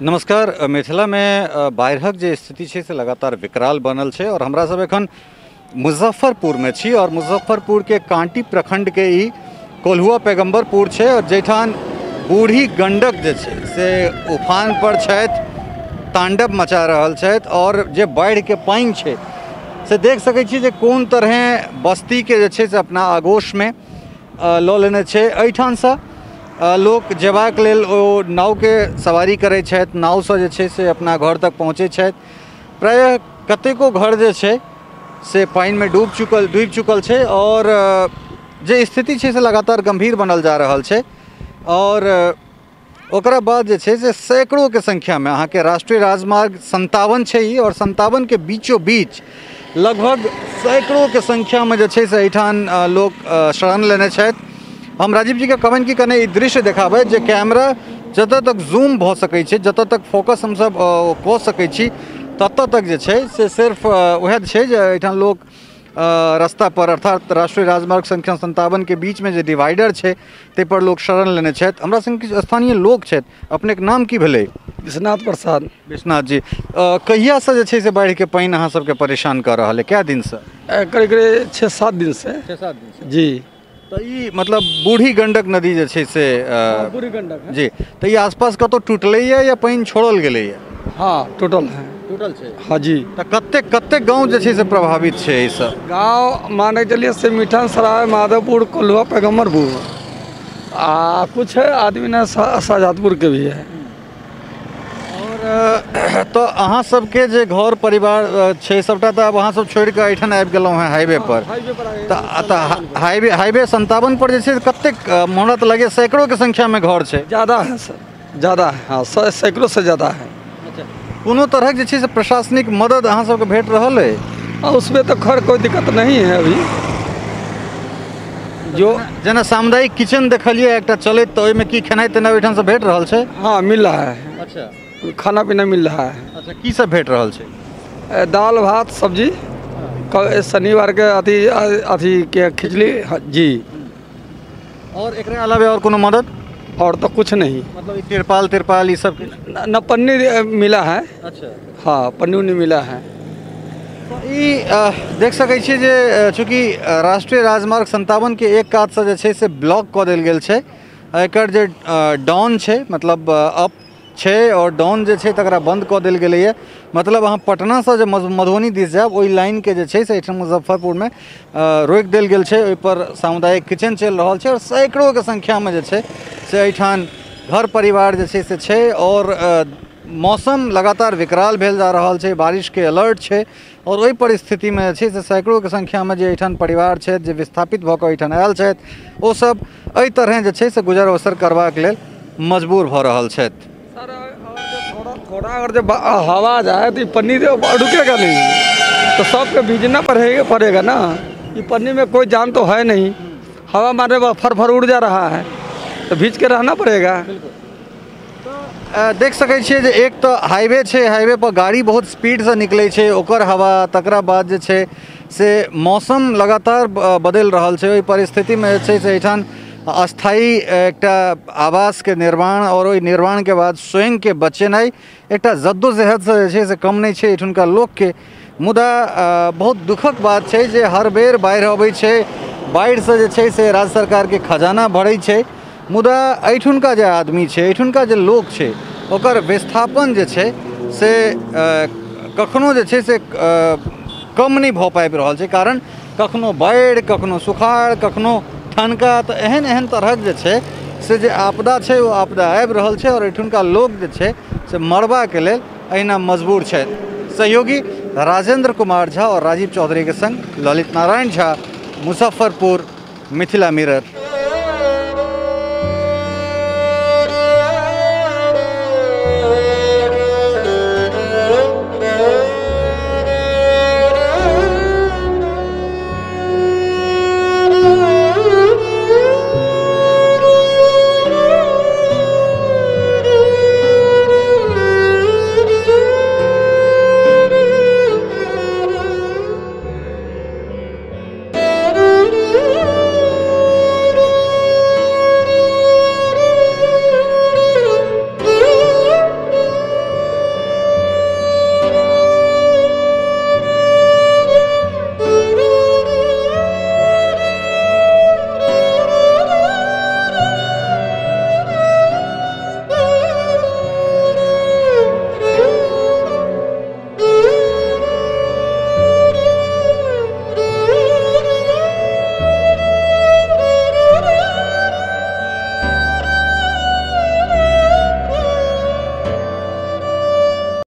नमस्कार। मिथिलामे बाढ़िक जे स्थिति छै से लगातार विकराल बनल छै और हमरा सब एखन मुजफ्फरपुरमे छी और मुजफ्फरपुरके कांटी प्रखंडके ई कोल्हुआ पैगम्बरपुर छै और जाहिठाम बूढ़ी गंडक जे छै से उफान पर छथि, तांडव मचा रहल छथि और जे बाढ़िके पानि छै से देख सकै छी जे कोन तरहें बस्तीके जे छै से अपना आगोशमे लऽ लेने छै। एहिठामसँ लोक जेबाक लेल ओ नावके सवारी करै छथि, नावसँ जे छै से अपना घर तक पहुँचै छथि। प्रायः कतेको घर जे छै से पानिमे डूबि चुकल छै और जे स्थिति छै से लगातार गंभीर बनल जा रहल छै। और ओकरा बाद जे छै से सैकड़ोके संख्यामे अहाँके राष्ट्रीय राजमार्ग 57 छै ई और 57 के बीचों बीच लगभग सैकड़ोके संख्यामे जे छै से एहिठाम लोक शरण लेने छथि। हम राजीव जी के कहबनि कि कने ई दृश्य देखाबै जे कैमरा जतऽ तक जूम भऽ सकै छै, जतऽ तक फोकस हमसब कऽ सकै छी ततऽ तक जे छै से सिर्फ वएह छै जे एहिठाम लोक रास्ता पर अर्थात राष्ट्रीय राजमार्ग संख्या 57 के बीचमे जे डिवाइडर छै ताहि पर लोक शरण लेने छथि। हमरा संग किछु स्थानीय लोक छथि। अपनेके नाम की भेलै? विश्वनाथ प्रसाद। विश्वनाथ जी, कहियासँ जे छै से बाढ़िके पानि अहाँ सबके परेशान कऽ रहल है? कए दिनसँ? करीब करीब 6-7 दिन से। 6-7 दिन से जी। तऽ ई मतलब बूढ़ी गंडक नदी जे छै से बूढ़ी गंडक जी, तऽ ई आसपास कतौ टूटलैए या पानि छोड़ल गेलैए? हाँ, टूटल है। टूटल छै। हाँ जी। तऽ कतेक कतेक गाँव जे छै से प्रभावित छै एहिसँ? गाँव माने चलिए से मीठा सराय, माधोपुर, कोल्हुआ, पैगम्बरपुर आ कुछ आदमी ने शाहजहांपुर के भी है। और तऽ अहाँ सबके जे घर परिवार छै सबटा तऽ आब अहाँ सब छोड़ि कऽ एहिठाम आबि गेलहुँ हेँ हाईवे पर। तऽ हाईवे 57 पर जे छै कतेक, हमरा तऽ लगैए सैकड़ोके संख्यामे घर छै। ज़्यादा है सर, ज़्यादा है। हाँ, सैकड़ों से ज़्यादा है। अच्छा, कोनो तरहक जे छै से प्रशासनिक मदद अहाँ सबके भेट रहल अइ? उसमें तो खैर कोई दिक्कत नहीं है अभी। जो जेना सामुदायिक किचन देखलियै एकटा चलैत, तऽ ओहिमे की खेनाइ तेनाइ ओहिठामसँ भेट रहल छै? हाँ, मिल रहा है। अच्छा, खाना पीना मिल रहा है। अच्छा, की सब भेट रहल छै? दाल भात सब्जी, शनिवार के अथी अथी के खिचड़ी जी। और एकरा अलावे और कोनो मदद? और तो कुछ नहीं। मतलब तिरपाल तिरपाल ये सब न पन्नी मिला है। अच्छा, हाँ, पन्नी उन्नी मिला है। तो ई देख सकै छी जे चूँकि राष्ट्रीय राजमार्ग 57 के एक कातसँ जे छै से ब्लॉक कऽ देल गेल छै, एकर जे डाउन छै मतलब अप छै और डाउन जे छै तकरा बंद कऽ देल गेलैए। मतलब अहाँ पटनासँ जे मधुबनी दिस जायब ओहि लाइनके जे छै से एहिठाम मुजफ्फरपुरमे रोकि देल गेल छै। ओहिपर सामुदायिक किचन चलि रहल छै और सैकड़ोके संख्यामे जे छै से एहिठाम घर परिवार जे छै से छै। और मौसम लगातार विकराल भेल जा रहल छै, बारिशके अलर्ट छै और ओहि परिस्थितिमे जे छै से सैकड़ोके संख्यामे जे एहिठाम परिवार छथि जे विस्थापित भऽ कऽ एहिठाम आयल छथि ओसब एहि तरहें जे छै से गुजर बसर करबाक लेल मजबूर भऽ रहल छथि। सर, थोड़ा थोड़ा अगर जब हवा आ जाए तो ये पन्नी रुकेगा नहीं, तो सबके भीजना पड़ेगा पड़ेगा ना। ये पन्नी में कोई जान तो है नहीं, हवा मारने पर फर फर उड़ जा रहा है, तो भीज के रहना पड़ेगा। तो देख सकै छियै जे एक तऽ हाईवे छै, हाईवे पर गाड़ी बहुत स्पीडसँ निकलै छै, ओकर हवा, तकरा बाद जे छै से मौसम लगातार बदलि रहल छै। ओहि परिस्थितिमे जे छै से एहिठाम अस्थायी एकटा आवासके निर्माण और ओहि निर्माणके बाद स्वयंके बचेनाइ एकटा जद्दोजहदसँ जे छै से कम नहि छै एहिठुनका लोकके। मुदा बहुत दुखक बात छै जे हर बेर बाढ़ि अबै छै, बाढ़िसँ जे छै से राज्य सरकारके खजाना भरै छै, मुदा एहिठुनका जे आदमी छै, एहिठुनका जे लोक छै, ओकर विस्थापन जे छै से कखनो जे छै से कम नहि भऽ पाबि रहल छै। कारण कखनो बाढ़ि, कखनो सुखाड़, कखनो ठनका, तऽ एहन एहन तरहक जे छै से जे आपदा छै ओ आपदा आबि रहल छै और एहिठुनका लोक जे छै से मरबाके लेल एहिना मजबूर छथि। सहयोगी राजेंद्र कुमार झा और राजीव चौधरी के संग ललित नारायण झा, मुजफ्फरपुर, मिथिला मिरर।